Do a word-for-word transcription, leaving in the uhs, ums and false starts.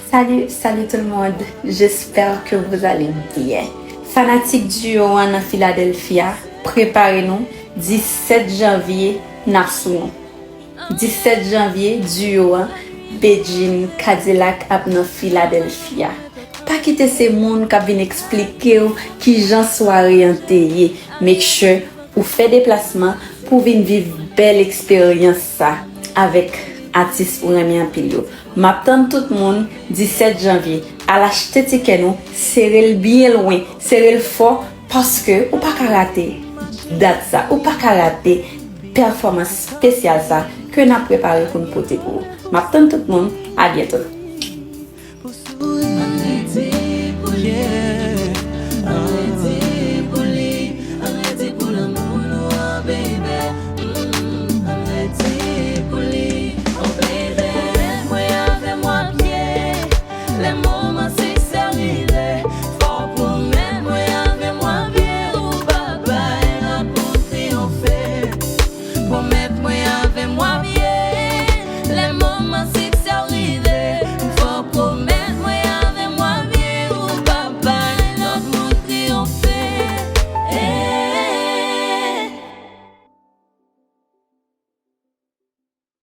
Salut, salut tout le monde. J'espère que vous allez bien. Fanatik duo an nan Philadelphia, prepare nou, disèt janvye n ap sou nou. Disèt janvye, duo an, Bedjine Cadillac ap nan Philadelphia. Pa kite se moun k ap vin eksplike w kijan sware an te ye. Make sure ou fè deplasman pou w vin viv bèl eksperyans sa avèk atis ou renmen anpil yo. M ap tann tout moun disèt janvye. Al achte tikè nou, sere l byen lwen, sere l fò, paske ou pa ka rate dat sa, ou pa ka rate pèfòmans espesyal sa ke n ap prepare pou n pote pou ou. M ap tann tout moun, a byento.